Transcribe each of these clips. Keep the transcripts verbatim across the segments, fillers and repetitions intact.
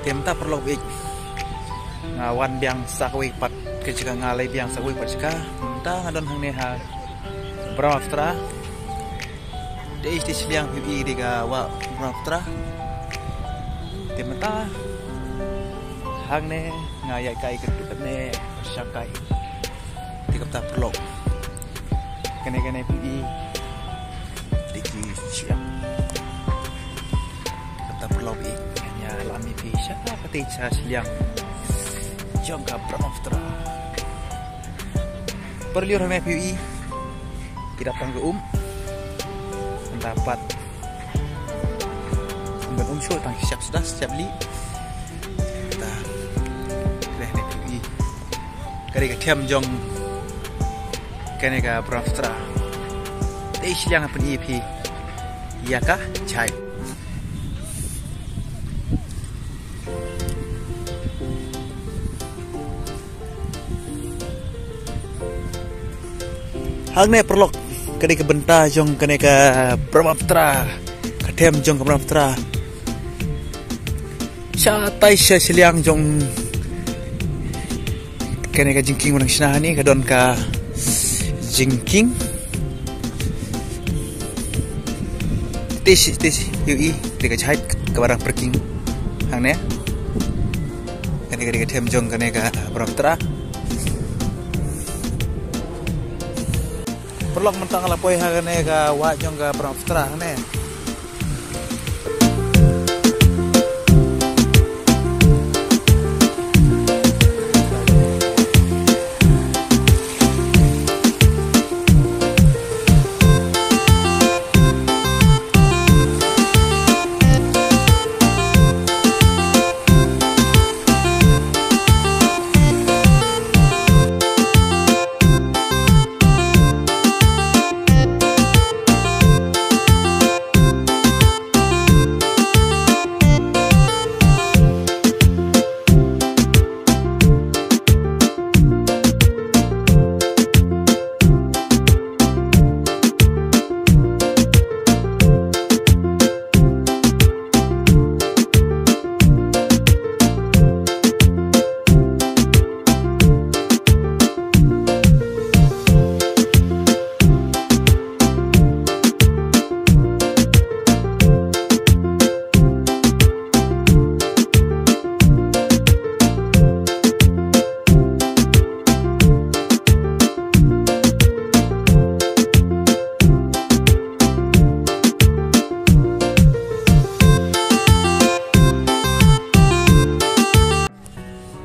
Te mynta paralok baieit, nga wan biang sa kawei pat ka jaka, nga leit biang sa kawei pat jaka. Mynta nga don hangne ha Brahmaputra. Te ïa shiliang phi ïohi ka dei ka wah Brahmaputra. Te mynta hangne nga ïaid kai ka dei kane shang kai. Te kumta paralok, kane kane phi ïohi dei ki shiliang. Kumta paralok, ïa ngan ïalam ïa phi sha kata sha shiliang jong ka Brahmaputra. Paralok, hangne phi ïohi ki dap tang ka um. Mynta pat ym don um shuh, tang shep sda shep lieh. Te hangne phi ïohi ka dei ka them jong kane ka Brahmaputra. Te shiliang phi ïohi ïa ka jhait. Hangne paralok, ka dei ka bynta jong kane ka Brahmaputra, ka them jong ka Brahmaputra. Shatai sha shiliang jong kane ka jingkieng ba nang shna hangne, ka don ka jingkieng. Te shi, te shi, ïohi, te ka jhait kaba dang pyrkieng hangne. Kane ka dei ka them jong kane ka Brahmaputra. Paralok, mynta nga la poi ha kane ka wah jong ka Brahmaputra hangne.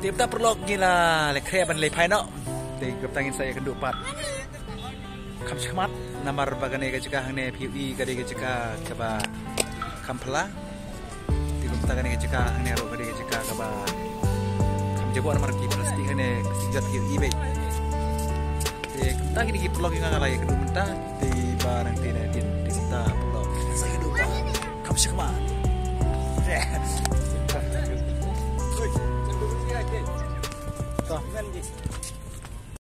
Te mynta paralok ngi la leh khreh ban leit phai noh. Te kumta ngin sa ïakynduh pat kham shakhmat, namar ba kane ka jaka hangne phi ïohi ka dei ka jaka kaba kham phylla. Te kumta kane ka jaka hangne ruh ka dei ka jaka kaba kham jaboh namar ki plastik hangne ka sing jot phi ïohi beit. Te kumta kine ki paralok ïa nga nga la ïakynduh mynta. Te ba nang te na dien te kumta paralok sa ïakynduh ba kham shakhmat.